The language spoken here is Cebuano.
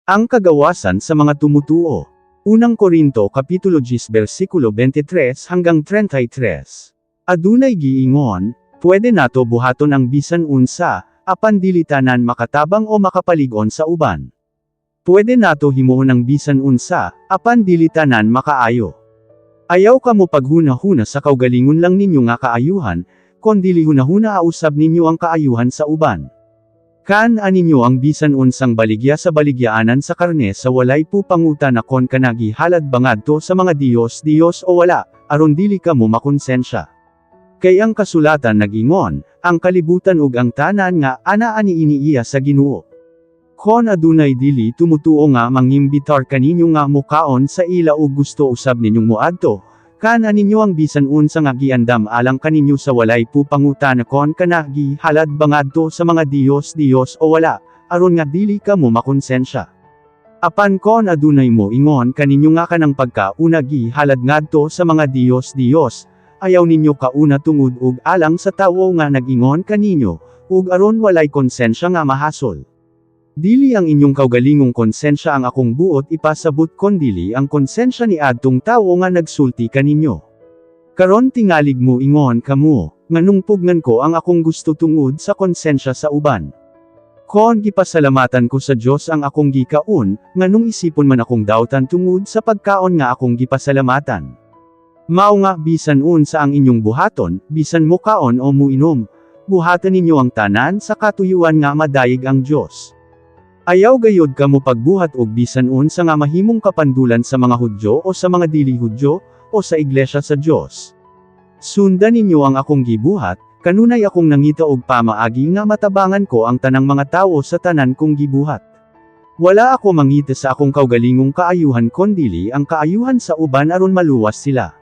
Ang kagawasan sa mga tumutuo. Unang Korinto Kapitulo 10 versikulo 23 hanggang 33. Adunay giingon, "Pwede nato buhaton ang bisan unsa, apan dili tanan makatabang o makapalig-on sa uban." Pwede nato himuon ang bisan unsa, apan dili tanan makaayo. Ayaw kamo paghuna-huna sa kaugalingon lang ninyo nga kaayuhan, kondili hunahuna usab ninyo ang kaayuhan sa uban. Kan-a ninyo ang bisan unsang baligya sa baligyaanan sa karne sa walay pupangutana kon kana gihalad ba ngadto sa mga diyos diyos o wala, aron dili kamo makonsensya. Kay ang kasulatan nag-ingon, "Ang kalibutan ug ang tanan nga anaa niini iya sa Ginoo." Kon adunay dili tumutuo nga mangimbitar kaninyo nga mukaon sa ila ug gusto usab ninyong moadto, kan-a ninyo ang bisan unsa nga giandam alang kaninyo sa walay pupangutana kon kana gihalad ba ngadto sa mga diyos diyos o wala, aron nga dili kamo makonsensya. Apan kon adunay mo ingon kaninyo nga kanang pagkauna gihalad ngadto sa mga diyos diyos, ayaw ninyo kauna tungod ug alang sa tawo nga nag-ingon kaninyo, ug aron walay konsensya nga mahasol. Dili ang inyong kaugalingong konsensya ang akong buot ipasabot kondili ang konsensya ni adtong tawo nga nagsulti kaninyo. Karon tingalig mo ingon kamo, nganong pugnan ko ang akong gusto tungod sa konsensya sa uban? Kon gipasalamatan ko sa Dios ang akong gikaon, nganong isipon man akong dautan tungod sa pagkaon nga akong gipasalamatan? Mao nga bisan unsa ang inyong buhaton, bisan mukaon o muinom, buhatan ninyo ang tanan sa katuyuan nga madayeg ang Dios. Ayaw gayod kamo pagbuhat og bisan unsa nga mahimong kapandulan sa mga Hudyo o sa mga dili Hudyo, o sa iglesia sa Dios. Sundan ninyo ang akong gibuhat, kanunay akong nangita og pamaagi nga matabangan ko ang tanang mga tawo sa tanan kong gibuhat. Wala ako mangita sa akong kaugalingong kaayuhan kondili ang kaayuhan sa uban aron maluwas sila.